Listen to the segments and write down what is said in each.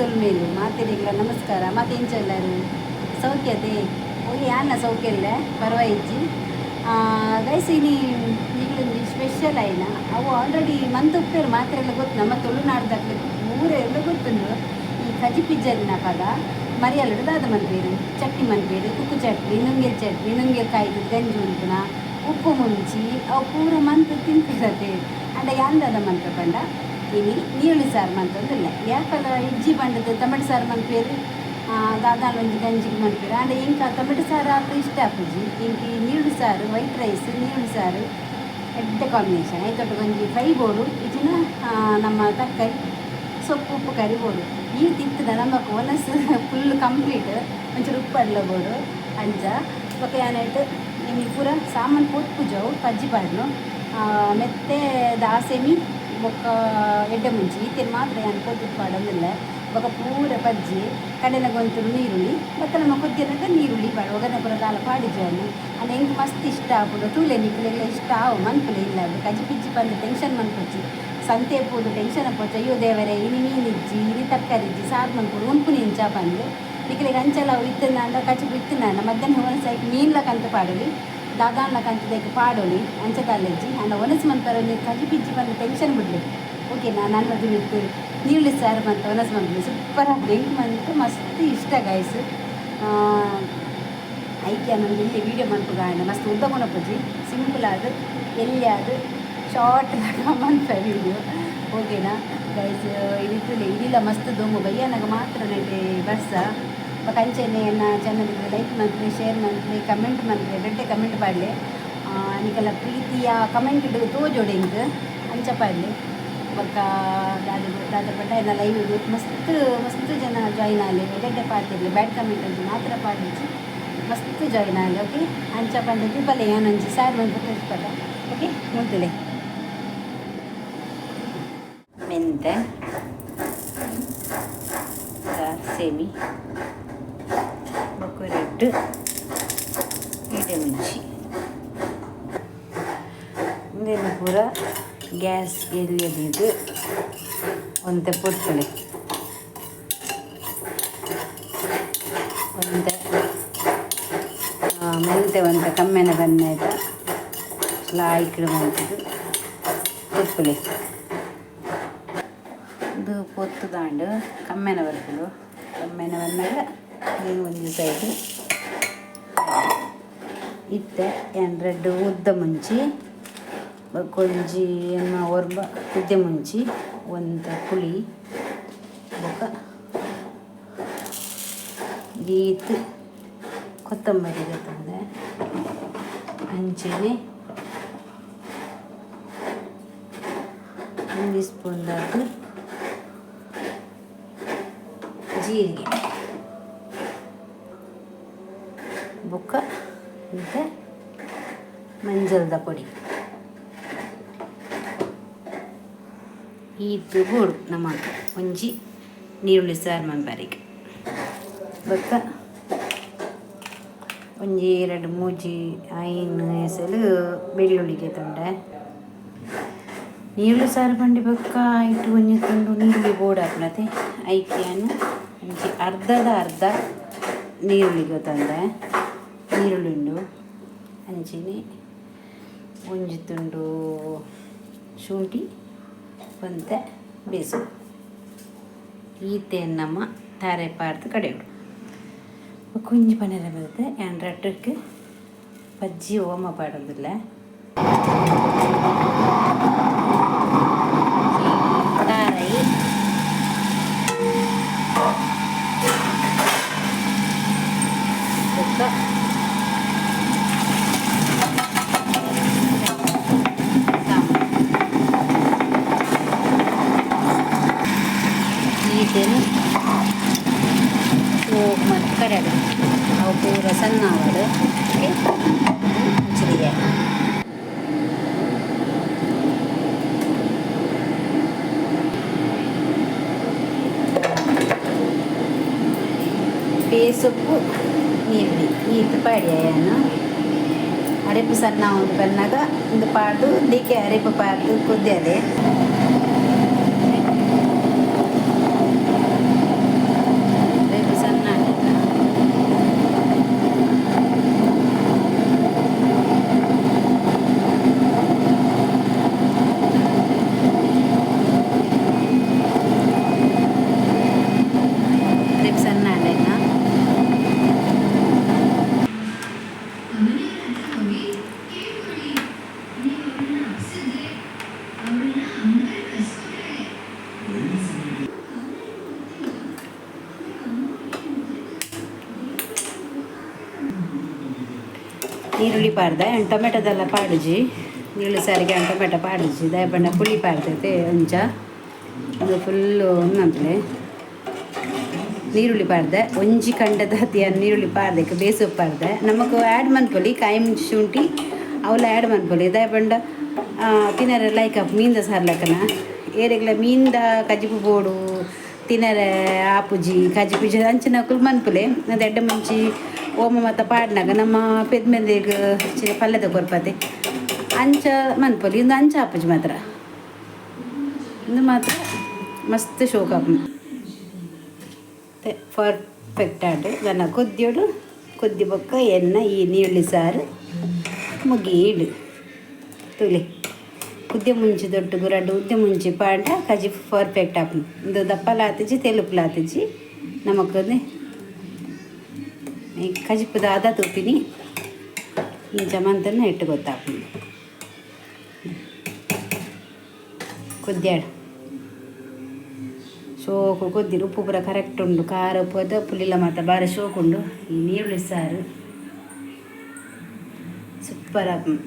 ಸೊಲ್ಮೆಲು ಮಾತೆರೆಗ್ಲ ನಮಸ್ಕಾರ. ಮಾತ ಎಂಚ ಉಲ್ಲರ್ ಸೌಖ್ಯತೆ? ಓ ಯಾನ್ನ ಸೌಖ್ಯ ಇಲ್ಲ, ಪರ್ವಾಯಿಜ್ಜಿ. ಗೈಸ್, ಇನಿ ನಿಕ್ಲೊಂಜಿ ಸ್ಪೆಷಲ್ ಆಯಿನ ಅವು ಆಲ್ರೆಡಿ ಮಂತ್ ಉಪ್ಪೇರು ಮಾತ್ರೆಲ್ಲ ಗೊತ್ತು. ನಮ್ಮ ತುಳುನಾಡ್ದಕ್ಲೆ ಪೂರೆಲ್ಲ ಗೊತ್ತುಂಡು. ಈ ಕಜಿಪು ಇಜ್ಜಂದಿನಪಗ ಮರಿಯಲಡು ದಾದ ಮನ್ಪೇರು? ಚಟ್ನಿ ಮನ್ಪೇರು, ಕುಕ್ಕು ಚಟ್ನಿ, ನುಂಗೆಲ್ ಚಟ್ನಿ, ನುಂಗೆಲ್ ಕಾಯ್ದು ಗಂಜಿ ಉನ್ಪುನ, ಉಪ್ಪು ಮುಂಚಿ, ಅವು ಪೂರ ಮಂತ್ ತಿನ್ಪಿರತೆ. ಅಂಡ ಯಾನ್ ದಾದ ಮನ್ಪೆ ಪಂಡ, ಇನಿ ನೀರುಳ್ಳಿ ಸಾರು ಮಂತೊಂದುಲ್ಲೆ. ಯಾಪಲ ಇಜ್ಜಿ ಪಂಡದು ಟೊಮೆಟೊ ಸಾರು ಮನ್ಪೇರು, ದಾದಾನ ಒಂಜಿ ಗಂಜಿಗೆ ಮನ್ಪೇರು. ಆಂಡ ಎಂಕ್ ಆ ಟೊಮೆಟೊ ಸಾರು ಆತ್ ಇಷ್ಟ ಆಪುಜಿ. ಎಂಕ್ ಈ ನೀರುಳ್ಳಿ ಸಾರು, ವೈಟ್ ರೈಸ್, ನೀರುಳ್ಳಿ ಸಾರು ಎಡ್ಡೆ ಕಾಂಬಿನೇಷನ್. ಐತೊಟ್ಟಿಗೆ ಒಂಜಿ ಫ್ರೈ ಬೋಡು, ಇಜ್ಜಿನ ನಮ್ಮ ತರಕಾರಿ ಸೊಪ್ಪು ಉಪ್ಪು ಕರಿ ಬೋಡು. ಈ ತಿತ್ತದ ನಮಕ್ ಒನಸ್ ಫುಲ್ ಕಂಪ್ಲೀಟ್. ಒಂಚೂರು ಉಪ್ಪು ಅಡ್ಲ ಬೋಡು ಅಂಚ. ಬೊಕ ಯಾನೈಟ್ ಇನಿ ಪೂರ ಸಾಮಾನು ಪೊತ್ಪುಜವು ಪಜ್ಜಿ ಪಾಡ್ನು. ಮೆತ್ತೆ ದಾಸೆಮಿ ಬೊಕ್ಕ ಎಡ್ಡೆ ಮುಂಚಿ ಈತೆನ್ ಮಾತ್ರ ಯಾನ್ ಪೊತ್ತುದು ಪಾಡೊಂದುಲ್ಲೆ. ಬೊಕ ಪೂರ ಪಜ್ಜಿ ಕಡೆನ ಗೊಂತುಡು ನೀರುಳ್ಳಿ, ಬೊಕ್ಕ ನಮ್ಮ ಕೊದ್ದಿನಗ ನೀರುಳ್ಳಿ ಪಾಡು. ಒಗ್ಗರಣೆ ಪೂರ ದಾಲ ಪಾಡಿಜಾನು. ಅಂಡ ಎಂಕ್ ಮಸ್ತ್ ಇಷ್ಟ ಆಪುಂಡು. ತೂಲೆ, ನಿಕ್ಲೆಗ್ಲ ಇಷ್ಟ ಆವು, ಮನ್ಪುಲೆ. ಇಲ್ಲ ಕಜಿ ಪಿಜ್ಜಿ ಪಂದ್ ಟೆನ್ಷನ್ ಮನ್ಪೊಚ್ಚಿ. ಸಂತೆ ಪೋದು ಟೆನ್ಷನ್ ಪೋಚ, ಅಯ್ಯೋ ದೇವರೇ, ಇನಿ ಮೀನು ಇಜ್ಜಿ, ಇನಿ ತರಕಾರಿ ಇಜ್ಜಿ, ಸಾರು ಮನ್ಪೊಡು, ಉನ್ಪುನಿ ಎಂಚ ಪಂದ್. ನಿಕ್ಲೆಗ್ ಅಂಚಲ ಅವು ಇತ್ತುಂದಾಂಡ, ಕಜಿಪು ಇತ್ತುಂದಾಂಡ ಮಧ್ಯಾಹ್ನ ಒನಸ್ ಮೀನ್ಲ ಕಂತ್ ಪಾಡೊಲಿ, ದಾದಾನ್ಲ ಕಂತ್ ಪಾಡೊಲಿ. ಅಂಚ ದಾಲ ಇಜ್ಜಿ. ಅಂಡ ಒನಸ್ ಮನ್ಪರೆ ಒಂಜಿ ಕಜಿಪು ಇಜ್ಜಿ ಪಂದ್ ಟೆನ್ಷನ್ ಬುಡ್ಲೆ, ಓಕೆನಾ? ನನ್ನ ಮಿತ್ತ್ ನೀರುಳ್ಳಿ ಸಾರು ಮಂತ ಒನಸ್ ಮನ್ಪುಲೆ, ಸೂಪರ್ ಆಪುಂಡು. ಎಂಕ್ ಮಂತ್ ಮಸ್ತ್ ಇಷ್ಟ ಗೈಸ್. ಐಕೆ ಒಂಜಿ ಎಲ್ಯ ವೀಡಿಯೋ ಮನ್ಪುಗ. ಮಸ್ತ್ ಉದ್ದ ಕೊನಪುಜಿ, ಸಿಂಪಲ್ ಆದ್ ಎಲ್ಯ ಆದ್ ಶಾರ್ಟ್ ಮನ್ಪೆ ವೀಡಿಯೋ, ಓಕೆನಾ ಗೈಸ್? ಇದು ಇದಿಲ್ಲ, ಮಸ್ತ್ ದೊಂಬು. ಬಯ್ಯನಾಗ ಮಾತ್ರ ನೆಟೆ ಬರ್ಸ. ಬೊಕ ಅಂಚೆನೆ ಎನ್ನ ಚಾನಲ್ ಲೈಕ್ ಮನ್ಪುಲೆ, ಶೇರ್ ಮನ್ಪುಲೆ, ಕಮೆಂಟ್ ಮನ್ಪುಲೆ, ಎಡ್ಡೆ ಕಮೆಂಟ್ ಪಾಡ್ಲೆ. ನಿಕಲ್ನ ಪ್ರೀತಿಯ ಕಮೆಂಟ್ ತೋಜೋಡು ಎಂಕ್, ಅಂಚ ಪಾಡ್ಲೆ. ಬೊಕ್ಕ ದಾದ ದಾದ ಪಂಡ, ಎನ್ನ ಲೈವ್ ಮಸ್ತ್ ಮಸ್ತ್ ಜನ ಜಾಯಿನ್ ಆಲೆ, ಎಡ್ಡೆ ಪಾತೆರ್ಲೆ. ಬ್ಯಾಡ್ ಕಮೆಂಟ್ ಒಂಜಿ ಮಾತ್ರ ಪಾಡಿಜ್ಜಿ. ಮಸ್ತ್ ಜಾಯಿನ್ ಆಲೆ, ಓಕೆ? ಅಂಚ ಪಂಡದು ಬಲೆ, ಯಾನೊಂಜಿ ಸಾರು ಮನ್ಪು ತೋಜ್ಪದ, ಓಕೆ? ಮುಲ್ತುಲೆ. ಮೆಂತೆ, ದಾಸೆಮಿ, ಬೊಕ ರೆಡ್ ಎಡ್ಡೆಮುಂಚಿ, ಉಂದೆನ್ ಪೂರ ಗ್ಯಾಸ್ ಎಲ್ಯ ದೀದ್ ಒಂತೆ ಪೊತ್ತುಲೆ. ಒಂತೆ ಮೆಂತೆ ಒಂತೆ ಕಮ್ಮೆನ ಬನ್ನೈತ ಲಾಯ್ಕ್ಡ್ ಮಂತುದು ಪೊತ್ತುಲೆ. ಉಂದು ಪೊತ್ತುದಾಂಡ್, ಕಮ್ಮೆನ ಬರ್ಪುಂಡು. ಕಮ್ಮೆನ ಬನ್ನಗ ನೀರು ಒಂಜಿ ಸೈಡ್ ಇತ್ತೆ ಯಾನ್ ರಡ್ಡ್ ಉದ್ದ ಮುಂಚಿ, ಬೊಕ ಒಂಜಿ ಎನ್ಮ ಒರ್ಂಬ ಎಡ್ಡೆ ಮುಂಚಿ, ಒಂತೆ ಪುಳಿ, ಬೊಕ ಈತ್ ಕೊತ್ತಂಬರಿ ದೆತೊಂದೆ. ಅಂಚೆನೆ ಒಂಜಿ ಸ್ಪೂನ್ ದಾತ್ ಜೀರಿಗೆ, ಬೊಕ್ಕ ಒಂತೆ ಮಂಜಲ್ದ ಪೊಡಿ. ಈತ್ ಬೋಡು ನಮಕ್ ಒಂಜಿ ನೀರುಳ್ಳಿ ಸಾರು ಮನ್ಪರೆಗ್. ಬೊಕ್ಕ ಒಂಜಿ ರಡ್ಡ್ ಮೂಜಿ ಐನ್ ಎಸಲ್ ಬೆಳ್ಳುಳ್ಳಿ ದೆತೊಂಡೆ. ನೀರುಳ್ಳಿ ಸಾರು ಪಂಡಿ ಬೊಕ್ಕ ಐಟ್ ಒಂಜಿ ತುಂಡು ನೀರುಳ್ಳಿ ಬೋಡಾಪುಂಡತೆ. ಐಕ್ ಯಾನ್ ಒಂಜಿ ಅರ್ಧದ ಅರ್ಧ ನೀರುಳ್ಳಿ ದೆತೊಂಡೆ. ನೀರುಳ್ಳಿ ಉಂಡು. ಅಂಚೆನೆ ಒಂಜಿ ತುಂಡು ಶುಂಠಿ, ಒಂತೆ ಬೇಸನ್. ಈತೆನ್ ನಮ ತಾರೆ ಪಾಡ್ದ್ ಕಡೆಯೊಡು. ಬೊಕ ಒಂಜಿ ಪನೆರೆ ಬೈದೆ. ಯಾನ್ ರಡ್ಡಕ್ ಪಜ್ಜಿ ಓಮ ಪಾಡೊಂದುಲ್ಲೆ. ತಾರಾಯಿ, ಬೊಕ್ಕ ಸಾಮಾನ್ ಈತೆನ್ ಸೋಕು ಮಂತ್ ಕಡೆಯೊಡು. ಅವು ಪೂರ ಸಣ್ಣ ಆವಡ್, ಓಕೆ? ಮುಚ್ಚಿದಿಗೆ ಬೇಸೊಪ್ಪು, ನೀರುಳ್ಳಿ ಈತ್ ಪಾಡ್ಯ ಯಾನ್. ಅರೆಪು ಸಣ್ಣ ಆವೊಂದು ಬನ್ನಗ ಉಂದು ಪಾಡ್ದ್, ಉಂದೆಕೆ ಅರೆಪು ಪಾಡ್ದ್ ಕೊದ್ಯಾಲೆ. ನೀರುಳ್ಳಿ ಪಾಡ್ದೆ ಟೊಮೆಟೊದೆಲ್ಲ ಪಾಡುಜಿ. ನೀರುಳ್ಳಿ ಸಾರಿಗೆ ಟೊಮೆಟೊ ಪಾಡುಜಿ. ದಾಯ ಪಂಡ ಪುಳಿ ಪಾಡ್ದೈತೆ ಅಂಚ. ಅದು ಫುಲ್ಲು ಒಂದಂತಲೇ ನೀರುಳ್ಳಿ ಪಾಡ್ದೆ. ಒಂಜಿ ಕಂಡದ ನೀರುಳ್ಳಿ ಪಾಡ್ದೆ, ಬೇಸೊಪ್ಪು ಪಾಡ್ದೆ. ನಮಕ್ ಆ್ಯಡ್ ಮನ್ಪೊಲಿ ಕಾಯಿ ಮುಂಚಿ ಶುಂಠಿ ಅವೆಲ್ಲ ಆ್ಯಡ್ ಮನ್ಪೊಲಿ. ದಾಯ ಪಂಡ ತಿನರೆ ಲೈಕ್ ಅಪ್ ಮೀನ್ದ ಸಾರ್ಲಕನ. ಏರೆಗ್ಲ ಮೀನ್ದ ಕಜಿಪು ಬೋಡು ತಿನರೆ ಆಪುಜಿ ಕಜಿಪು ಅಂಚಿನಕುಲು ಮನ್ಪುಲೆ. ಅದು ಎಡ್ಡೆ ಮುಂಚಿ ಓಮ ಮತ್ತ ಪಾಡ್ನಾಗ ನಮ್ಮ ಪೆದ್ಮೆಂದಿಗ್ ಚಿನ್ನ ಪಲ್ಯದ ಕೊರ್ಪತೆ ಅಂಚ ಮನ್ಪೊಲಿ. ಇಂದು ಅಂಚ ಆಪುಜಿ ಮಾತ್ರ. ಇಂದು ಮಾತ್ರ ಮಸ್ತ್ ಶೋಕ್ ಆಪುಂಡು. ಪರ್ಫೆಕ್ಟ್ ಆಂಡ್. ನನ ಕೊದ್ಯೋಡು. ಕೊದ್ದಿ ಬೊಕ್ಕ ಎನ್ನ ಈ ನೀರುಳ್ಳಿ ಸಾರು ಮುಗೀಂಡು. ತೂಲೆ, ಉದ್ದೆ ಮುಂಚಿ ದೊಟ್ಟುಗು ರಡ್ಡ್ ಉದ್ದೆ ಮುಂಚಿ ಪಾಂಡ ಕಜಿಪು ಪರ್ಫೆಕ್ಟ್ ಆಪುಂಡು. ಇಂದು ದಪ್ಪಲ ಆತಿಜಿ, ತೆಲುಪುಲ ಆತಿಜಿ. ನಮಕ್ ಈ ಕಜಿಪು ದಾದ ತೂಪಿನಿ ಇಂಚ ಮಂತನ್ನ ಇಟ್ಟು ಗೊತ್ತಾಪುಂಡು. ಕೊದ್ಯಾಡು ಶೋಕು ಕೊದ್ದಿರು. ಉಪ್ಪು ಪೂರ ಕರೆಕ್ಟ್ ಉಂಡು, ಖಾರ ಉಪ್ಪು ಅದು ಪುಳಿಲ ಮಾತ ಬಾರಿ ಶೋಕುಂಡು. ಈ ನೀರುಳ್ಳಿ ಸಾರು ಸೂಪರ್ ಆಪುಂಡು.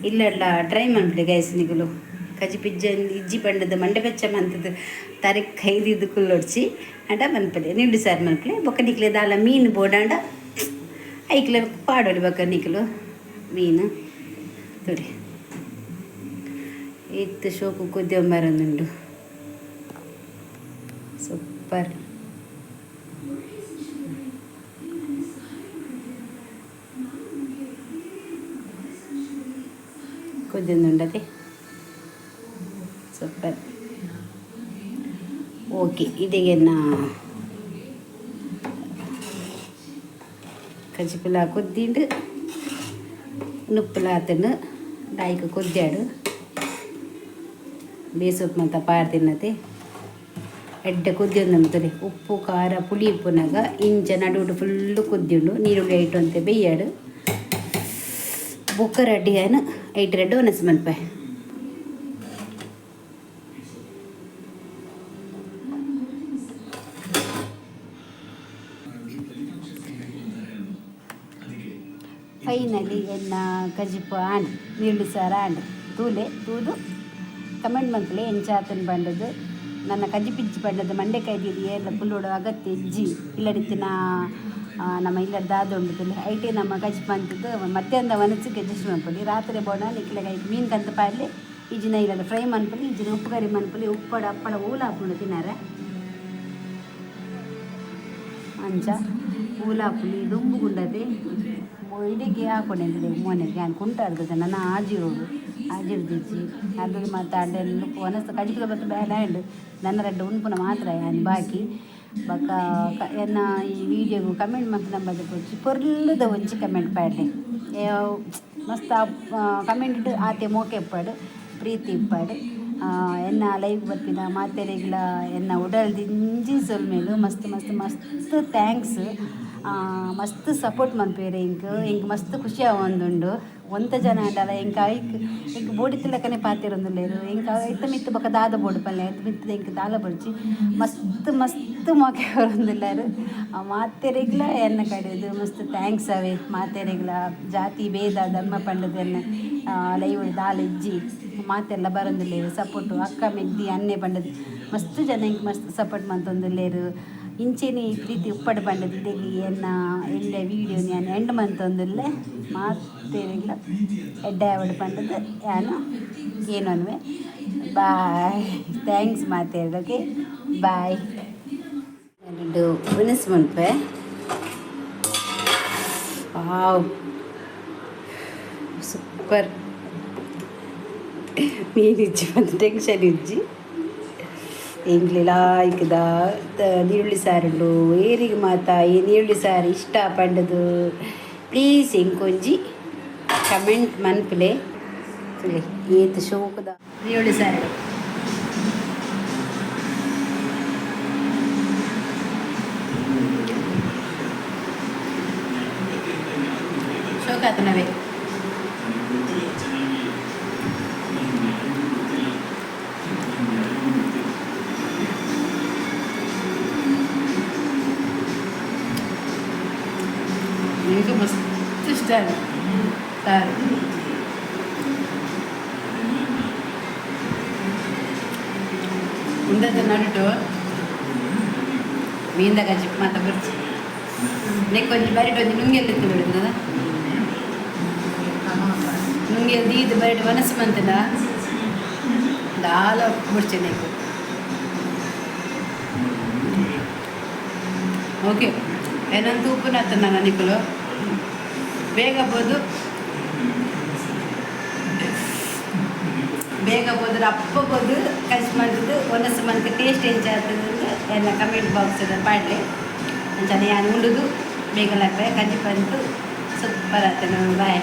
ಇಲ್ಲಡ್ಲ ಟ್ರೈ ಮನ್ಪುಲೆ ಗೈಸ್ ನಿಕುಲು. ಕಜಿಪು ಇಜ್ಜ ಇಜ್ಜಿ ಪಂಡದು ಮಂಡೆ ಬೆಚ್ಚ ಮಂತುದು ತರೆಕ್ ಕೈದಿದ್ದು ಕುಲ್ಲೊಡ್ಚಿ ಅಂಡ ಮನ್ಪುಲೆ, ನೀರುಳ್ಳಿ ಸಾರು ಮನ್ಪುಲೆ. ಬೊಕ್ಕ ನಿಕ್ಲೆ ದಾಲ ಮೀನು ಬೋಡಾಂಡ ಐಕ್ಲೆ ಪಾಡೊಲಿ. ಬೊಕ್ಕ ನಿಕುಲು ಮೀನು ತೂಲೆ, ಇತ್ತು ಶೋಕು ಕೊದ್ಯೊಂಬರೊಂದುಂಡು. ಸೂಪರ್. ಕೊದ್ಯೊಂದುಂಡತೆ. ಸೂಪರ್. ಓಕೆ, ಇದೆಗೆನ್ನ ಕಜಿಪುಲ ಕೊದ್ದಿಂಡು, ನುಪ್ಪುಲ ಆತುಂಡು. ಲಾಯ್ಕ್ ಕೊದ್ಯಾಡು. ಬೇಸೊಪ್ಪು ಮಂತ ಪಾಡ್ದಿನತೆ. ಎಡ್ಡೆ ಕೊದ್ಯೊಂದುಂಡು ತೂಲೆ. ಉಪ್ಪು ಖಾರ ಪುಳಿ ಉಪ್ಪುನಗ ಇಂಚ ನಡುಟು ಫುಲ್ಲು ಕೊದ್ಯುಂಡು. ನೀರುಳ್ಳಿ ಐಟ್ ಒಂತೆ ಬೇಯಾಡು. ಬೊಕ್ಕ ರೆಡಿ ಆಯ್ನ ಐಟ್ ರೆಡ್ ಒನಸ್ ಮನ್ಪೆ. ಫೈನಲಿ ಎನ್ನ ಕಜಿಪು ಆಂಡ್, ನೀರುಳ್ಳಿ ಸಾರು ಆಂಡ್. ತೂಲೆ, ತೂದು ಕಮೆಂಟ್ ಮನ್ಪುಲೆ ಎಂಚ ಆತುಂಡು ಪಂಡುದು. ನನ್ನ ಕಜಿಪಿಜ್ಜಿ ಪಂಡದು ಮಂಡೆಕಾಯಿ ದೀದ್ ಏರ್ಲ ಕುಲ್ಲೋಡು ಅಗತ್ಯ ಇಜ್ಜಿ. ಇಲ್ಲಡಿತ್ತಿನ ನಮ್ಮ ಇಲ್ಲಡ್ ದಾದ ಉಂಡು ತೂಲೆ, ಐಟೇ ನಮ್ಮ ಕಜಿಪು ಮಂತುದು ಮಧ್ಯಾಹ್ನದ ಒನಸುಗ್ ಅಡ್ಜಸ್ಟ್ ಮನ್ಪೊಲಿ. ರಾತ್ರೆ ಬೋಡ ನಿಕ್ಲೆಗ್ ಐಕ್ ಮೀನು ಕಂತ್ ಪಾಡ್ಲೆ. ಇಜ್ಜಿಂಡ ಇಲ್ಲಡ್ ಫ್ರೈ ಮನ್ಪೊಲಿ, ಇಜ್ಜಿಂಡ ಉಪ್ಪು ಕರಿ ಮನ್ಪೊಲಿ. ಉಪ್ಪಡ್ ಅಪ್ಪಡ ಓಲು ಆಪುಂಡು ತಿನರೆ. ಅಂಚ ಓಲು ಆಪುಂಡು. ಈ ದೊಂಬು ಗುಂಡತೆ ಇಡಿಗೆ ಆಪುಂಡು ಎಂಕ್ಲೆ ಮೋನೆಗ್. ಯಾನ್ ಕುಂಟಾರ್ದ ನನ ಆಜಿರೋಡು ಆಜಿರ್ದಿಜ್ಜಿ. ಅದು ಮಾತ ಒನಸ್ ಕಜಿಪುದ ಬತ್ತ ಬೇಲೆ ಆಂಡ್. ನನ ರಡ್ಡ್ ಉನ್ಪುನ ಮಾತ್ರ ಯಾನ್ ಬಾಕಿ. ಬೊಕ್ಕ ಎನ್ನ ಈ ವೀಡಿಯೋಗು ಕಮೆಂಟ್ ಮಂತ್ ಬೊಡ್ಚಿ. ಪೊರ್ಲುದ ಒಂಜಿ ಕಮೆಂಟ್ ಪಾಡ್ಲೆ. ಮಸ್ತ್ ಕಮೆಂಟ್ ಆತೆ ಮೋಕೆ ಇಪ್ಪಡ್, ಪ್ರೀತಿ ಇಪ್ಪಡ್. ಎನ್ನ ಲೈವ್ ಬರ್ಪಿನ ಮಾತೆರೆಗ್ಲ ಎನ್ನ ಉಡಲ್ ದಿಂಜಿ ಸೊಲ್ಮೆಲು. ಮಸ್ತ್ ಮಸ್ತ್ ಮಸ್ತ್ thanks. ಮಸ್ತ್ ಸಪೋರ್ಟ್ ಮನ್ಪುವೆರ್ ಎಂಕ್. ಎಂಕ್ ಮಸ್ತ್ ಖುಷಿ ಆವೊಂದುಂಡು. ಒಂತೆ ಜನ ಆಂಡಲ ಎಂಕ್ ಐಕ್ ಎಂಕ್ ಬೋಡಿತ್ತಿಲಕನೆ ಪಾತೆರೊಂದುಲ್ಲೆರ್. ಎಂಕ್ ಐತ ಮಿತ್ತ್ ಬೊಕ ದಾದ ಬೋಡು ಪನ್ಲೆ. ಐತ ಮಿತ್ತ್ ಎಂಕ್ ದಾಲ ಬೊಡ್ಚಿ. ಮಸ್ತ್ ಮಸ್ತ್ ಮೋಕೆ ಕೊರೊಂದುಲ್ಲೆರ್. ಮಾತೆರೆಗ್ಲ ಎನ್ನ ಕಡೆದ್ ಮಸ್ತ್ thanks ಅವೆ ಮಾತೆರೆಗ್ಲ. ಜಾತಿ ಭೇದ ಧರ್ಮ ಪಂಡುದು ಎನ್ನ ಲೈವ್ ದಾಲ ಇಜ್ಜಿ. ಮಾತೆರ್ಲ ಬರೊಂದುಲ್ಲೆರ್ ಸಪೋರ್ಟ್. ಅಕ್ಕ ಮೆಗ್ದಿ ಅಣ್ಣೆ ಪಂಡುದು ಮಸ್ತ್ ಜನ ಎಂಕ್ ಮಸ್ತ್ ಸಪೋರ್ಟ್ ಮಂತೊಂದುಲ್ಲೆರ್. ಇಂಚೆನೆ ಪ್ರೀತಿ ಉಪ್ಪಡ್ ಪಂಡುದು ಇಡೆಗ್ ಎನ್ನ ಎಲ್ಯ ವೀಡಿಯೋ ಯಾನ್ ಎಂಡ್ ಮಂತೊಂದುಲ್ಲೆ. ಮಾತೆರೆಗ್ಲ ಎಡ್ಡೆ ಆವಡ್ ಪಂಡುದು ಯಾನ್ ಕೇನೊನ್ವೆ. ಬಾಯ್, thanks ಮಾತೆರ್ಗ್. Okay, bye. ಎರಡು ಒನಸ್ ಮನ್ಪೆ. ವಾವ್, ಸೂಪರ್. ಮೀನು ಇಜ್ಜಿ ಪಂದ್ ಟೆನ್ಷನ್ ಇಜ್ಜಿ ಎಂಕ್ಲೆ ಲಾಯ್ಕ್ದ ನೀರುಳ್ಳಿ ಸಾರುಂಡು. ಏರಿಗೆ ಮಾತ ಈ ನೀರುಳ್ಳಿ ಸಾರು ಇಷ್ಟ ಪಂಡುದು ಪ್ಲೀಸ್ ಎಂಕೊಂಜಿ ಕಮೆಂಟ್ ಮನ್ಪುಲೆ. ತೂಲೆ ಏತ್ ಶೋಕುದ ನೀರುಳ್ಳಿ ಸಾರು. ಶೋಕಾತನವೇ. ಎಂಕ್ ಮಸ್ತ್ ಇಷ್ಟ ಸಾರು. ಉಂದದ ನಡುಟು ಮೀನ್ದ ಕಜಿಪ್ ಮಾತ ಬರ್ಚಿ. ನೆಕ್ಕೊಂಜಿ ಒಂಜಿ ಬರಿಟ್ ಒಂಜಿ ನುಂಗೆಲ್ ಇತ್ತು ಬಿಡುದು. ನುಂಗೆಲ್ ದೀದ್ ಬರಿಟ್ ಮನಸ್ಸು ಮಂತದ ದಾಲ ಬುಡ್ಚಿ ನೆಕ್ಕು. ಓಕೆ, ಏನಂತ ಉಪ್ಪುನ ನಾನು ನಿಕುಲು ಬೇಗ ಬೋದು, ಬೇಗ ಬೋದ್ರೆ ಅಪ್ಪ ಬೋದು ಕಜ್ ಮಂತದ್ದು ಒನಸು ಮಂತ್ ಟೇಸ್ಟ್ ಎಂಚಾಗ್ತದೆ ಎಲ್ಲ ಕಮೆಂಟ್ ಬಾಕ್ಸ್ ಪಾಡ್ಲೆ. ಅಂಚನೆ ಯಾನ್ ಉಂಡುದು ಬೇಗ ಲಪ್ಪೆ ಕಜ್ಜಿ ಬಂತು ಸೂಪರ್ ಆತನ. ಬಾಯ್.